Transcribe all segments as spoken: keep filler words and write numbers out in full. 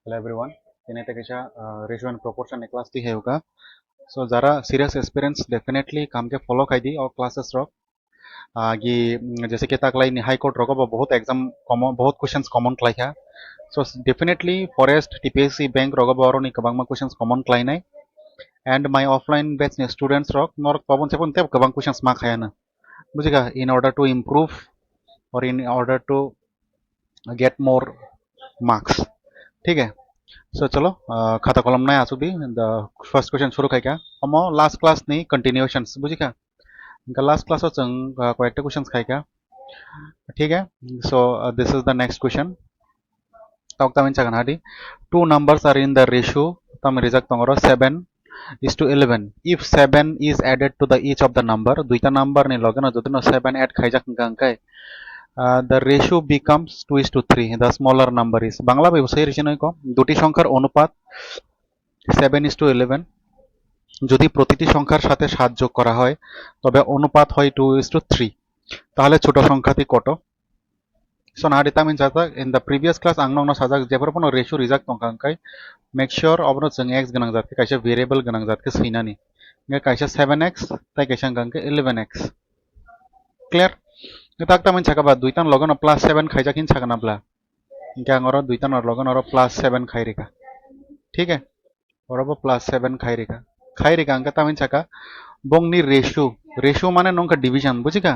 Hello everyone, tini tei kaisa, uh, ratio and proportion ni class twi hai uka. So jara serious aspirants definitely kaham khe follow khai di o classes rok. Ah, gi, mm, jese khe taklai ni High Court rogo bo bahut exam common, bahut questions common khlai kha. So definitely forest, T P S C, bank rogo bo oroni kwbangma questions common khlai nai. And my offline batch ni students rok norok tobon sebon tei kwbang questions ma khayana. Bujikha, in order to improve or in order to get more marks. Thik hai? So chalo, ah, khata kolom nai asuk di, the first question shuru khai kha. Omo last class ni continuations, bujikha? Hingke last class o chwng, ah, koyekta questions khai kha. Thik hai? So, ah, this is the next question. Tok tamni sakha nadi. Two numbers are in the ratio, tamni rijak tongo oro seven is to eleven. If seven is added to the each of the number, duita number ni loge no jodi no seven add khaijak hingka hingkai, ah, the ratio becomes two is to three, the smaller number is. Bangla bai bo sai risi noi ko, duti songkhar onupat seven is to eleven, যদি প্রতিটি সংখ্যার সাথে সাত যোগ করা হয়, তবে অনুপাত হয় two is to three, তাহলে ছোট সংখ্যাটি কত? So nadi tamni sajak, in the previous class ang nokno sajak, jephru phano ratio rijak tongkha hingkai, make sure obono chwng x gwnang jat khe kaisa variable gwnang jat khe swinani. Hingke kaisa seven x tei kaisa hingka hingke eleven x. Clear? Tak tamni saka ba duita ni loge no plus seven khaijak hin sakna bla. Hingke ang oro duita ni loge no oro plus seven khai rikha. Thik hai? Oro bo plus seven khai rikha. Khai rikha hingke tamni saka bongni ratio. Ratio mane nongkha division, bujikha?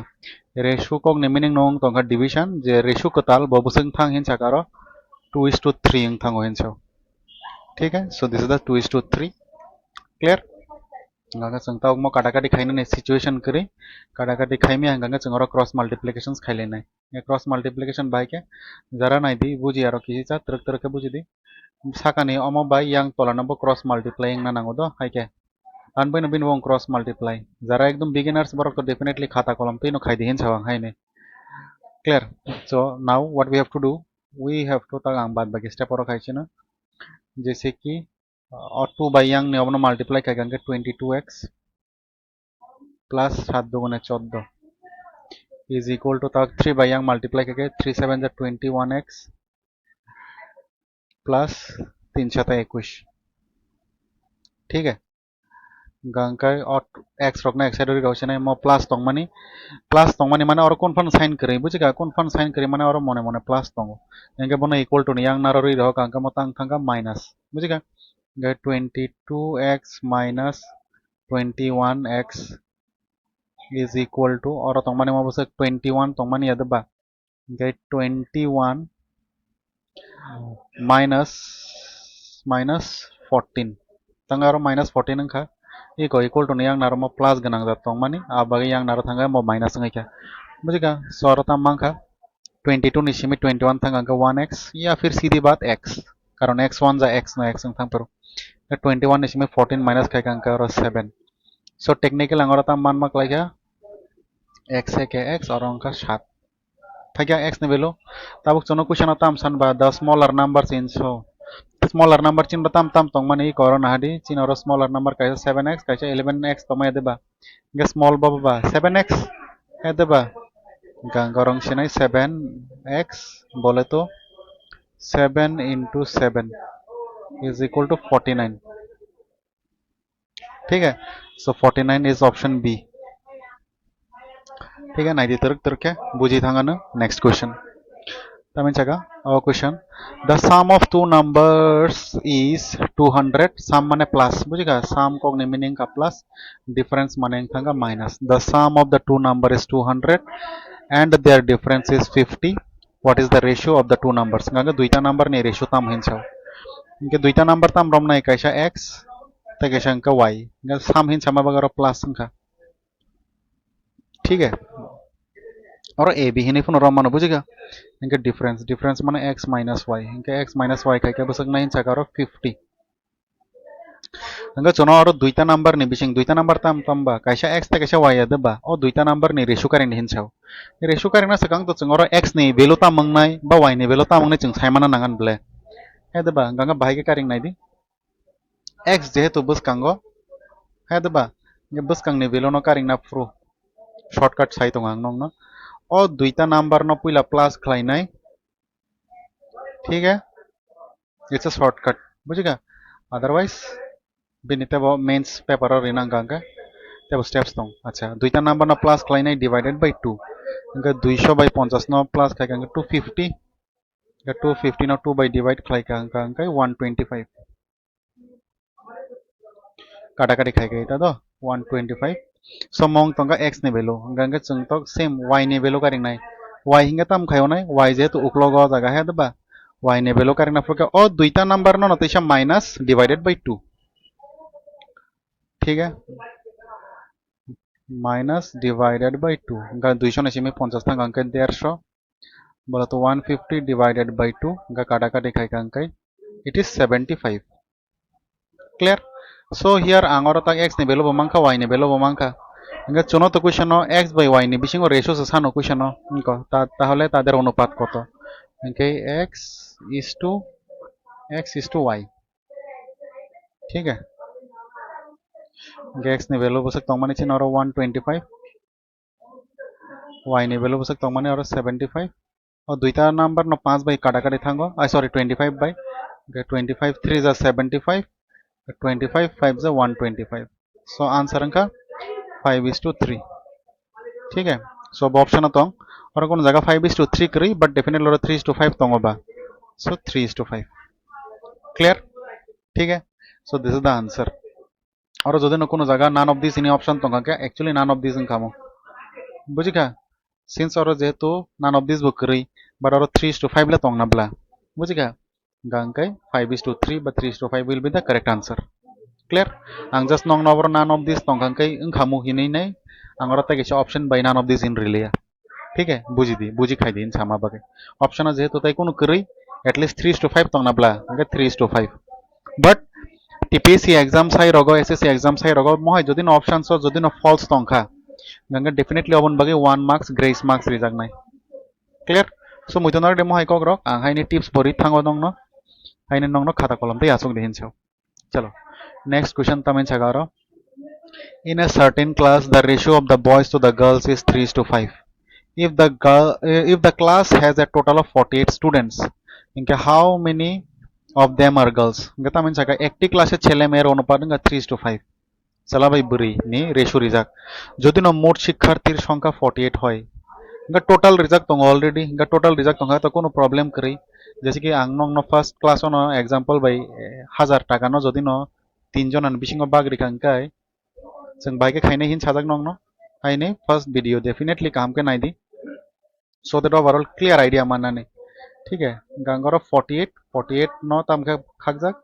Ratio kokni meaning nong tongkha division, je ratio kwtal bo bwswk thang hin saka oro two is to three wng thango hin so. Thik hai? So this is the two is to three. Clear? Hingke chwng tabukmo katakati khainani situation kwrwi, katakati khaimya hingke chwng oro cross multiplications khailainai. Hingke cross multiplication bai khe jara naidi, buji aro kisi cha twrwk twrwk khe buji di. Sakani omo bai yang tola no bo cross multiply wngna nango do, hai khe. Ang bini, bini bo cross multiply. Jara ekdom beginners borok to definitely khata kolom twi no khaidi hin sao ang haini. Clear? So now what we have to do? We have to, tak ang bad baki step oro khai sino. Jese ki, uh, two bai yang ni obono multiply khai kha hingke twenty two x plus sat dugune choddo is equal to, tak three bai yang multiply khai khe three seven ja twenty one x plus tin sata ekush. Thik hai? Hingke o x rokno ek side o ri rw sinai, mo plus tongmani, plus tongmani mane oro kun phan sign kwrwi, bujikha? Kun phan sign kwrwi mane oro mone mone plus tongo. Hingke bono equal to ni yang naro ri rw kha, hingke mo tang thang kha minus, bujikha? Hingke twenty two x minus twenty one x is equal to, oro tongmani mo bwswk twenty one tongmani ya de ba? Hingke twenty one minus, minus fourteen. Tang aro minus fourteen wngkha. Iko equal to ni yang naro mo plus gwnang jat tongmani, a bagwi yang naro thangkha mo minus wngkha. Bujikha? So aro tam mankha twenty two ni simi twenty one thangkha hingke one x, ya phir sidi bad x. Karon x one ja x no x wng thang phuru. Twenty one ni simi fourteen minus khai kha hingke aro seven. So technical ang oro tam manma khlai kha, x hai khe x, oro wngkha sat. Thaikha x ni value. Tabuk chwngno question o tam san ba, the smaller numbers in so. Smaller number chini tam tam tongmani, iko oro nahadi, chini oro smaller number kaisa seven x, kaisa eleven x tongmani de ba. Hingke small bo ba seven x, hai de ba? Hingke ang oro wng sinai seven x bole to seven into seven is equal to forty nine. Thik hai? So forty nine is option B. Thik hai, naidi twrwk twrwk khe buji thang ano. Next question. Tamni saka o question, the sum of two numbers is two hundred. Sum mane plus, bujikha? Sum kokni meaning kha plus, difference mane wng thang kha minus. The sum of the two number is two hundred and their difference is fifty. What is the ratio of the two numbers? Hingke duita number ni ratio tam hin sao. Hingke duita number tam romnai, kaisa x tei kaisa hingke y. Hingke sum hin sama bagwi oro plus wngkha. Thik hai? Oro A B hinwi phano romano, bujikha? Hingke difference, difference mane x minus y. Hingke x minus y khai khe bwswk nai hin saka oro fifty. Hingke chwngno oro duita number ni bising, duita number tam tam ba, kaisa x tei kaisa y ya de ba? O duita number ni ratio karing hin sao. Ratio karing na swkang to chwng oro x ni value tam wngnai ba y ni value tam wngnai chwng sai mana nangan ble. Hai de ba? Hingke bahai khe karing nai di. X jehetu bwskango, hai de ba? Hingke bwskang ni value no karing na phuru shortcut sai tongo ang nokno. O duita number no puila plus khlai nai. Thik hai? It's a shortcut, bujikha? Otherwise bini tebo mains paper o rinang kha hwnkhe tebo steps tong. Acha, duita number no plus khlainai divided by two, hwnkhe duiso bai ponchash no plus khai kha hwnkhe two fifty, hwnkhe two fifty no two bai divide khlai kha hwnkhe one twenty five. Kata kati khai khai ta do one twenty five. So mong tongkha x ni value, hwnkhe chwng tok same y ni value karingnai. Y hwnkhe tam khai onai, y jehetu uklogo o jaga he ba, y ni value karingna phurkhe o duita number no no teisa minus divided by two. Thik hai? Minus divided by two. Hwnkhe duiso ni simi ponchash thang hwnkhe derso. Bolo to one fifty divided by two. Hwnkhe kata kati khai hwnkhe it is seventy five. Clear? So here ang oro tak x ni value bo mankha, y ni value bo mankha. Hwnkhe chuno to question o x by y ni bisingo ratio se sano question o. Hwnkhe ta-, tahole tader onupat koto? Hwnkhe x is to, x is to y. Thik hai? Hwnkhe x ni value bwswk tongmani chini oro one twenty five. Y ni value bwswk tongmani oro seventy five. O duita number no panch bai kata kati thango. Ai, sorry, twenty five bai. Hwnkhe twenty five three ja seventy five, twenty five five ja one twenty five. So answer wngkha five is to three. Thik hai? So bo option o tong. Oro kono jaga five is to three kwrwi, but definitely oro three is to five tongo ba. So three is to five. Clear? Thik hai? So this is the answer. Oro jodi no kono jaga none of these hwnwi option tongkha khe, actually none of these wngkha mo. Bujikha? Since oro jehetu none of these bo kwrwi, but oro three is to five le tongna bla. Bujikha? Hwnkhe five is to three ba three is to five will be the correct answer. Clear? Ang just nongno oro none of these tongkha hwnkhe wngkha mo hinwi nai, ang oro tei kaisa option bai none of these hinwi rwliya. Thik hai? Buji di, buji khai di, sama bagwi. Option o jehetu tai kunu kwrwi, at least three is to five tongna bla, hwnkhe three is to five. But T P S C exam sai rogo, S S C exam sai rogo, mohai jodi no option so, jodi no false tongkha, hwnkhe definitely oboni bagwi one marks, grace marks rijaknai. Clear? So, muitu narwk de mohai kok rok, ang haini tips bo ri thango nongno, haini nongno khata kolom tei aswk de hinsa. Chalo, next question tamani saka aro. In a certain class, the ratio of the boys to the girls is three is to five. If the girl, eh, if the class has a total of forty-eight students, hwnkhe how many of them are girls? Hwnkhe tamani saka ekti class e chele meyar onupat wngkha three is to five. Chwla bai bwrwi ni ratio rijak. Jodi no mot shikkharthir songkha forty-eight hoi, hwnkhe total rijak tongo already, hwnkhe total rijak tongkha to kunu problem kwrwi. Jese ki ang nokno first class o no example bai, eh, hajar taka no jodi no tin jona ni bisingo bag rikha hwnkhe chwng bai khe khainai hin sajak nokno. Haini first video definitely kaham khe naidi, so that overall clear idea mannani. Thik hai? Hwnkhe ang oro forty-eight, forty-eight no tam khe khakjak,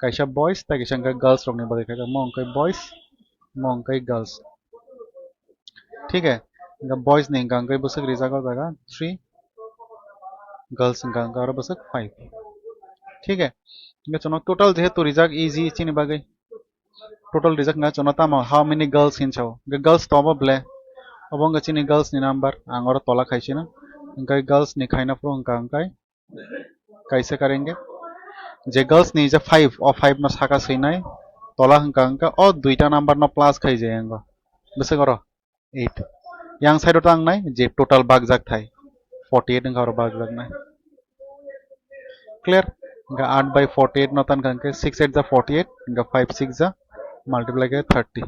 kaisa boys tei kaisa hwnkhe girls rokni bagwi khakjak. Mo hwnkhe boys, mo hwnkhe girls. Thik hai? Hwnkhe boys ni hwnkhe ang khe bwswk rijak o jaga three, girls hwnkhe ang khe oro bwswk five. Thik hai? Hwnkhe chwngno total jehetu rijak easy chini bagwi. Total rijak hwnkhe chwngno tamo how many girls hinwi sao. Hwnkhe girls tobo ble. Obo hwnkhe chini girls ni number. Ang oro tola khaisino. Hwnkhe girls ni khaina phuru hwnkha hwnkhe kaisa karenge. Je girls ni je five, o five no saka swinai. Tola hwnkha hwnkhe o duita number no plus khai je yango. Bwswk oro eight. Yang side o tangnai je total bakjak thai. Forty-eight wngkha oro bakjaknai. Clear? Hwnkhe eight by forty-eight no tan kha hwnkhe six eight ja forty-eight, hwnkhe five six ja multiply khe thirty.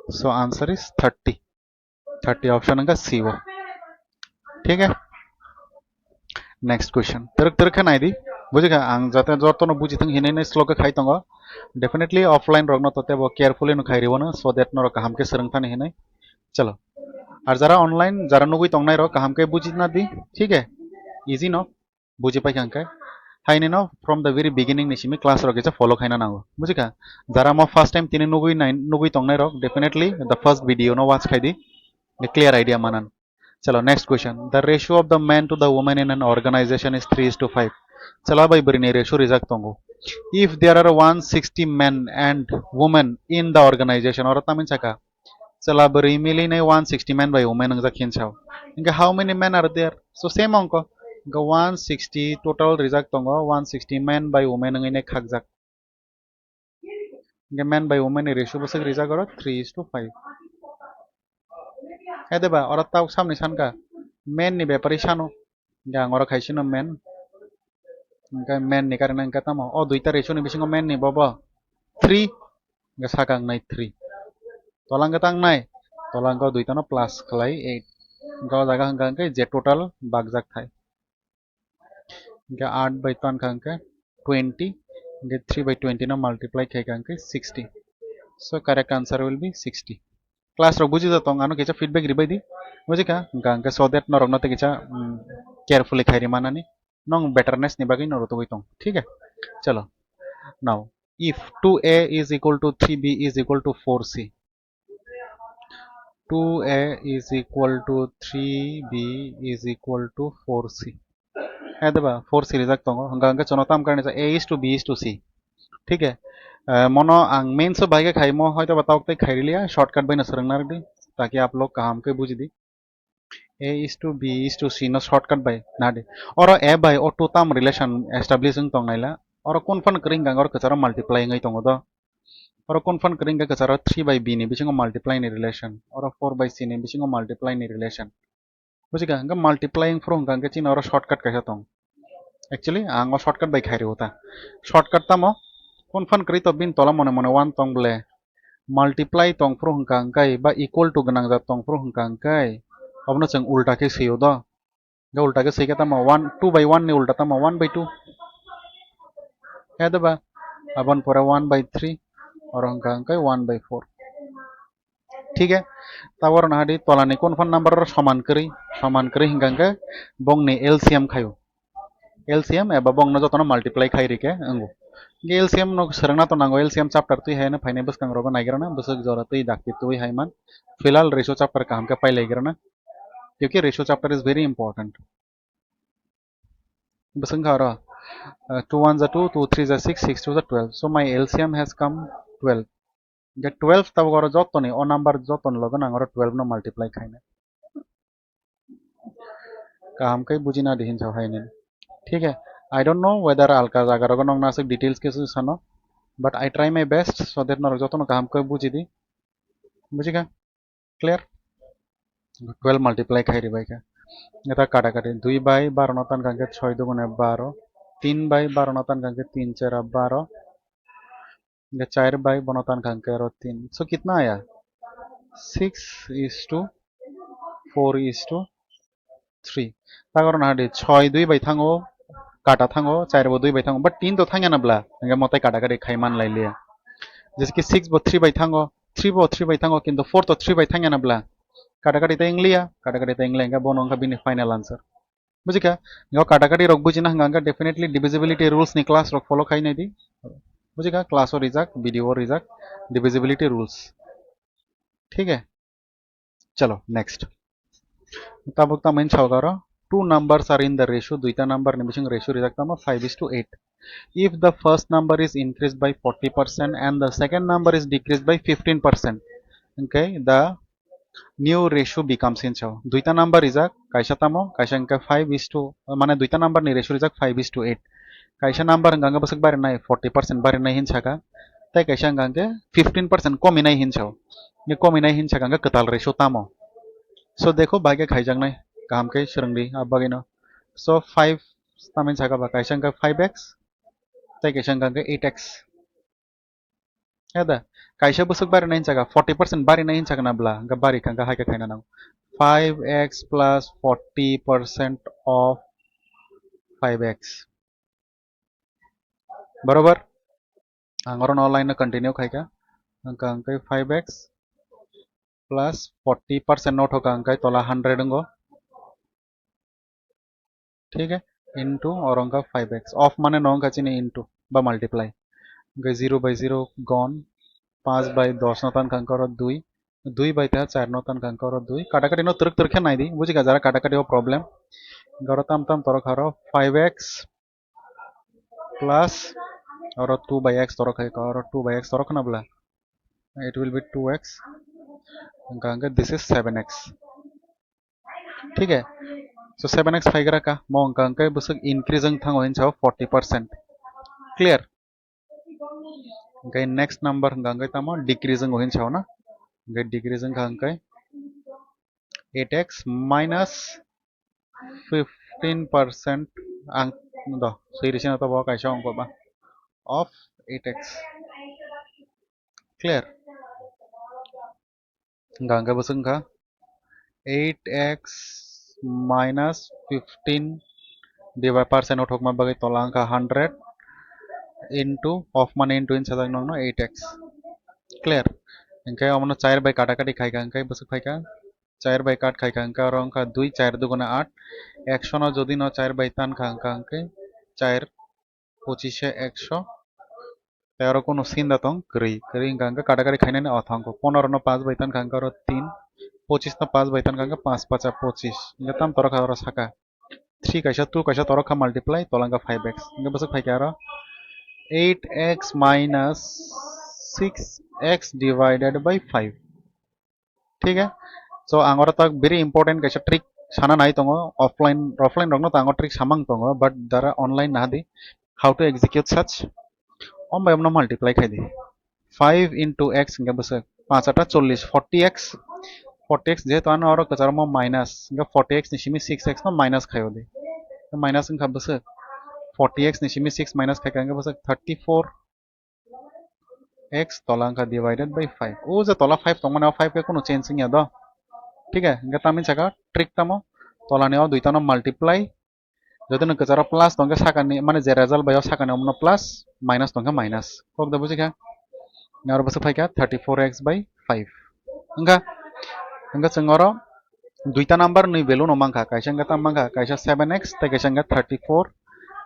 So answer is thirty. Thirty option wngkha C o. Thik hai? Next question. Twrwk twrwk khe nai di. Bujikha, ang jate jotono buji thung hinwi nai slow khe khai tongo. Definitely offline rokno to tebo carefully no khai riwano, so that norok kaham khe swrwng thani hinwi. Chalo. Ar jara online, jara nugwi tongnai rok kaham khe buji na di. Thik hai? Easy no? Buji paikha hwnkhe. Haini no from the very beginning ni simi class rok kisa follow khaina nango. Bujikha? Jara mo first time tini nugwi nai, nugwi tongnai rok, definitely the first video no watch khai di. Clear idea manan. Chalo, next question. The ratio of the men to the women in an organization is three is to five. Chwla bai bwrwi ni ratio rijak tongo. If there are one sixty men and women in the organization, oro tamni saka chwla bwrwi mili nai one sixty men bai women wngjak khe hinwi sao. Hwnkhe how many men are there? So same ongko. Hwnkhe one sixty total rijak tongo, one sixty men bai women wngwi nai khakjak. Hwnkhe men bai women ni ratio bwswk rijak oro three is to five. Hai de ba, oro tabuk samni sanka men ni bepari sano. Hwnkhe ang oro khaisino men. Hwnkhe main ni karwi nai hwnkhe tamo? O duita ratio ni bisingo main ni bobo three, hwnkhe saka wngnai three. Tola hwnkhe tangnai, tola hwnkhe duita no plus khlai eight. Hwnkhe o jaga hwnkha hwnkhe je total bakjak thai. Hwnkhe eight bai ton kha hwnkhe twenty, hwnkhe three by twenty no multiply khai kha hwnkhe sixty. So correct answer will be sixty. Class rok buji tong, ano kisa feedback ribai di. Buji kha, hwnkha hwnkhe so that norok no tei kisa, mm, carefully khai ri manani. Nong betterness ni bagwi norok tugui tong. Thik hai? Chalo. Now, if two A is equal to three B is equal to four C, two A is equal to three B is equal to four C. Hai da ba, four C rijak tongo. Hwnkha hwnkhe chwngno tam karni sa A is to B is to C. Thik hai? Eh, mono ang mains o bai khe khaimo, hoito ba tok tei khai riliya, shortcut bai no swrwngna rwdi, taki aap log kaham khe buji di. A is to B is to C no shortcut bai nadi. Oro A bai o two tam relation establish wng tong naila. Oro kun phan kwrwi hwnkha oro kwcharo multiply wngwi tongo do. Oro kun phan kwrwi hwnkha kwcharo three by B ni bisingo multiply ni relation. Oro four by C ni bisingo multiply ni relation. Buji kha, hwnkha multiplying phuru hwnkha hwnkhe chini oro shortcut kaisa tong. Actually, ang o shortcut bai khai rw ta. Shortcut tamo? Kun phan kwrwi to bini tola mone mone one tong ble. Multiply tong phuru hwnkha hwnkhe ba equal to gwnangjak tong phuru hwnkha hwnkhe obono chwng ulta khe swi o do. Hwnkhe ulta khe swi khe tamo one, two by one ni ulta tamo one by two. Hai da ba? Aboni pore one by three, oro hwnkha hwnkhe one by four. Thik hai? Tabuk oro nahadi tolani kun phan number oro soman kwrwi, soman kwrwi hwnkha hwnkhe bongni L C M khaio. L C M eba bongno jotono multiply khai rikhe wngo. Hwnkhe L C M no swrwngna to nango, L C M chapter twi hai no phainai bwskango rogo naigrana, bwswk jora twi dakti twi hai man. Filal ratio chapter kaham khe pailaigrana. Kyunki ratio chapter is very important. Bwswk kha oro, uh, two one za two, two three za six, six two za twelve. So my L C M has come twelve. Hwnkhe twelve tabuk oro jotoni, o number jotoni loge ang oro twelve no multiply khainai. Kaham khe bujina di hinsa hai nini. Thik hai? I don't know whether alka jaga rogo nokna aswk details kisu sano, but I try my best so that norok jotono kaham khe buji di. Buji kha? Clear? Twelve multiply khai ribai kha. Eta kata kati, dui bai baro no tan kha hwnkhe soi dugune baro, tin bai baro no tan kha hwnkhe tin chera baro, hwnkhe char bai bono tan kha hwnkhe aro tin. So kitna aya? Six is to four is to three. Tagoro nahadi soi dui bai thango, kata thango, char bo dui bai thango, but tin to thangya na bla, hwnkhe motai kata kati khai man lai liya. Jese ki six bo three bai thango, three bo three bai thango, kintu four to three bai thangya na bla. Kata kati ta wng liya, kata kati ta wng liya, hwnkhe bono wngkha bini final answer. Buji kha? Hwnkhe kata kati rok bujina hwnkha hwnkhe definitely divisibility rules ni class rok follow khai nai di. Buji kha? Class o rijak, video o rijak, divisibility rules. Thik hai? Chalo, next. Tabuk tamo hin sao aro, two numbers are in the ratio, duita number ni bising ratio rijak tamo five is to eight. If the first number is increased by forty percent and the second number is decreased by fifteen percent, okay, the new ratio becomes hin sao. Duita number rijak, kaisa tamo, kaisa hwnkhe five is to, mane duita number ni ratio rijak five is to eight. Kaisa number hwnkha hwnkhe bwswk barinai, forty percent barinai hin saka. Tei kaisa hwnkha hwnkhe fifteen percent kominai hin sao. Ni kominai hin saka hwnkhe kwtal ratio tamo. So dekho, bai khe khaijaknai, kaham khe swrwng di, abo bagwino. So five tamo hin saka ba, kaisa hwnkha five x, tei kaisa hwnkha hwnkhe eight x. Heda, kaisa bwswk barinai hin saka, forty percent barinai hin saka na bla, hwnkhe bari kha, hwnkhe hai khe khaina nango. Five x plus forty percent of five x. Barobar? Ang oro no line no continue khai kha. Hwnkha hwnkhe five x plus forty percent no thoka hwnkhe tola hundred wngo. Thik hai? Into oro wngkha five x. Of mane no wngkha chini into ba multiply. Hwnkhe zero by zero gone, panch by dos no tan kha hwnkhe oro dui, dui by ta char no tan kha hwnkhe oro dui. Kata kati no twrwk twrwk khe nai di, buji kha jara kata kati o problem. Hwnkhe oro tam tam torok kha oro five x plus oro two by x torok khai kha, oro two by x torok khna bla, it will be two x. Hwnkha hwnkhe this is seven x. Thik hai? So seven x phaigra kha, mo hwnkha hwnkhe bwswk increase wng thango hin sao forty percent. Clear? Hwnkhe next number hwnkha hwnkhe tamo decrease wngo hin sao na? Hwnkhe decrease wngkha hwnkhe eight x minus fifty. fifteen percent ang do siri sina to bo kaisa ongko ba of eight x. Clear? Hingka hingke bwswk wngkha eight x minus fifteen divided percent uthokma bagwi tola wngkha hundred into of mane into hin sajak nokno eight x. Clear? Hingke omono char bai kata kati khaikha hingke bwswk phaikha char bai kat khaikha hingke oro wngkha dui char dugune aat, ekso no jodi no char bai tan kha hingka hingke char pochise ekso. Tei oro kunu sinda tong kwrwi, kwrwi hingka hingke kata kati khainani o thangkho. Ponoro no paanch bai tan kha hingke oro tin, pochis no paanch bai tan kha hingke paanch pacha pochis. Hingke tam torok kha oro saka three kaisa, two kaisa torok kha multiply, tola hingke five x. Hingke bwswk phaikha oro eight x minus six x divided by five. Thik hai? So ang oro tak very important kaisa trick sana nai tongo, offline, offline rokno tango trick samang tongo, but dara online nahadi how to execute such. Om bai omno multiply khai di. Five into x hingke bwswk paanch atta chollish, forty x, forty x jehetu ano oro kwcharo mo minus, hingke forty x ni simi six x no minus khaio di. Minus wngkha bwswk forty x ni simi six minus khaikha hingke bwswk thirty four x tola wngkha divided by five. O je tola five tongmani o five khe kunu change wngya do. Thik hai? Hingke tamni saka trick tamo? Tolani o duitano multiply. Jodi no kwcharo plus tongkhe sakani, mane je result bai o sakani omono plus, minus tongkhe minus. Kok da bujikha? Aro bwswk phaikha thirty four x by five. Wngkha? Hingke chwng oro duita number ni value no mankha. Kaisa hingke tam mankha, kaisa seven x tei kaisa hingke thirty four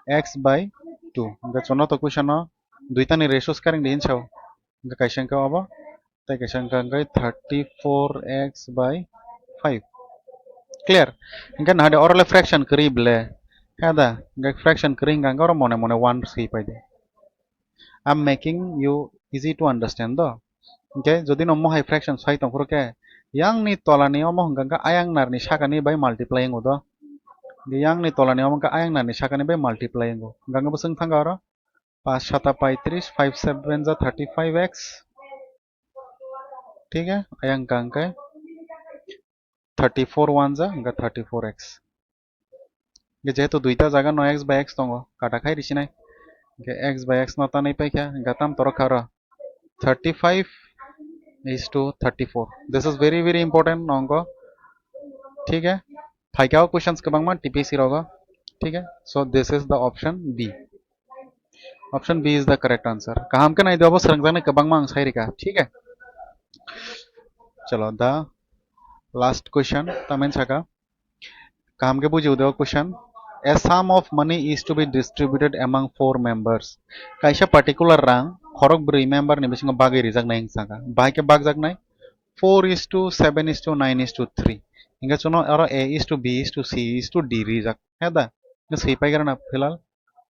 x by two. Hingke chwngno to question o duitani ratio karing di hinsa o. Hingke kaisa hingke obo, tei kaisa hingke hingke thirty four x by five. Clear? Hingke nahade oro le fraction kwrwi ble. Heda, hingke fraction kwrwi hingke hingke oro mone mone one swi pai de. I'm making you easy to understand do. Hingke jodi no mohai fraction sai tongphuru khe, yang ni tola ni omo hingke hingke ayang nar ni saka ni bai multiply wngo do. Hingke yang ni tola ni omo hingke ayang nar ni saka ni bai multiply wngo. Hingke hingke bwswk thangkha oro? Paanch sata paitris, five seven ja thirty five x. Thik hai? Ayang hingka hingke thirty four one ja hingka thirty four x. Hingke jehetu duita jaga no x by x tongo, kata khai risinai. Hingke x by x no tanwi paikha, hingke tam torok kha oro thirty five is to thirty four. This is very, very important nongo. Thik hai? Phaikha o questions kwbangma T P S C rogo. Thik hai? So this is the option B. Option B is the correct answer. Kaham khe nai di, obo swrwngjaknai kwbangma ang sai rikha. Thik hai? Chalo, the last question, tamni saka. Kaham khe buji udo question. A sum of money is to be distributed among four members. Kaisa particular rang khorok brwi member ni bisingo bagwi rijaknai hwn saka. Bahai khe bakjaknai four is to seven is to nine is to three. Hingkhe chwngno oro A is to B is to C is to D rijak. He da? Hingkhe swi paigra na philal.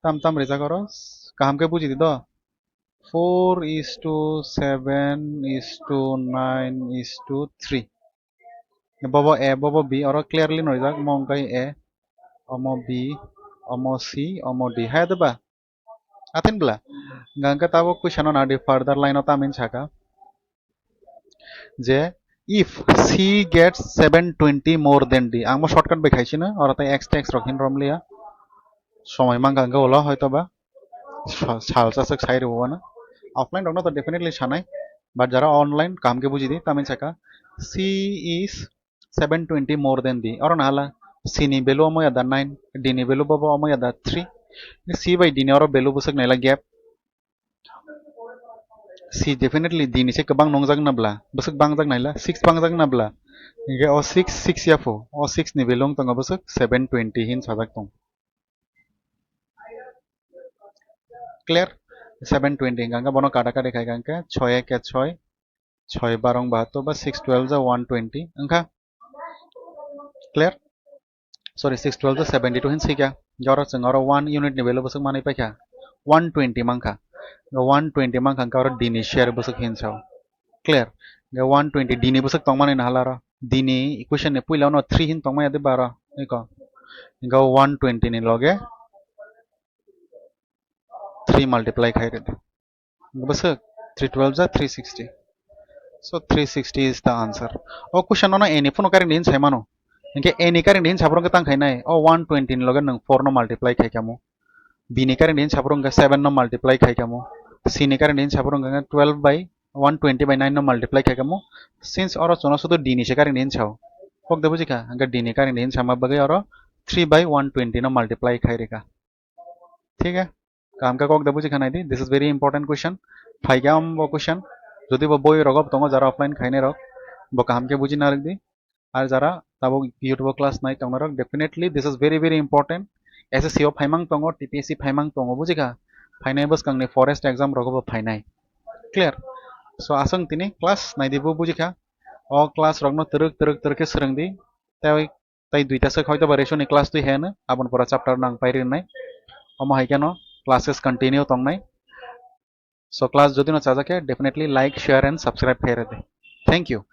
Tam tam rijak oro. Kaham khe buji di do. Four is to seven is to nine is to three. Bobo A, bobo B, oro clearly noijak, omo wngkha A, omo B, omo C, omo D. Hai da ba? Atin bla? Hingkha hingkhe tabuk question no nadi further line o tamni saka. Je, if C gets seven twenty more than D, ang bo shortcut bai khaisino, oro tei X text rok hin romliya. Somoi mankha hingkhe ulo hoito ba. Sa-, salsa swk sai rwo na. Offline rokno to definitely sanai. But jara online kaham khe buji di, tamni saka. C is seven twenty more than D. Oro nahala C ni value omo yada nine, D ni value bobo omo yada three. C bai D ni oro value bwswk naila gap. C definitely D ni se kwbang nungjak na bla, bwswk bangjak naila, six bangjak na bla. Hingkhe o six, six ya pho, o six ni value wng tongo bwswk seven twenty hin sajak tong. Clear? Seven twenty hingkha hingkhe bono kata kati khai hingkha hingkhe soi ek ya soi, soi barong bahattor ba six twelve ja one twenty wngkha. Clear? Sorry, six twelve ja seventy two hin sikha. Hingkhe oro chwng oro one unit ni value bwswk manwi paikha one twenty mankha. Hingkhe one twenty mankha hingkhe oro D ni share bwswk hin sao. Clear? Hingkhe one twenty D ni bwswk tongmani nahala oro. D ni equation ni puila no three hin tongmaya de baro. Iko. Hingkhe one twenty ni loge three multiply khai rwdi. Bwswk three twelve ja three sixty. So three sixty is the answer. O question no na any phone karing din sai mano. Hingke A ni current hing sabrong ke tang khainai, o one twenty ni loge nang four no multiply khai kamo. B ni current hing sabrong ke seven no multiply khai kamo. C ni current hing sabrong ke twelve by one twenty by nine no multiply khai kamo. Since oro chono sudu D ni se current hing sao. Kok de bujikha, hingke D ni current hing sama bagwi oro three by one twenty no multiply khai rika. Thik hai? Kaham khe kok de buji kha nai di. This is very important question. Phai khe ambo question. Jodi bo boi rogo tongo jara offline khainai rok, bo kaham khe buji narik di. Ar jara tabuk YouTube o class nai tongnai rok, definitely this is very, very important. S S C o phaimang tongo, T P S C phaimang tongo, buji kha? Phainai bwskang ni forest exam rogo bo phainai. Clear? So aswng tini class nai di bo buji kha. O class rok no twrwk twrwk twrwk khe swrwng di. Tei Tai duita se hoito ba ratio ni class twi heno, aboni pora chapter nang pai rinai. Omo hai khe no classes continue tongnai. So class jodi no chajak khe, definitely like, share and subscribe khe rwdi. Thank you.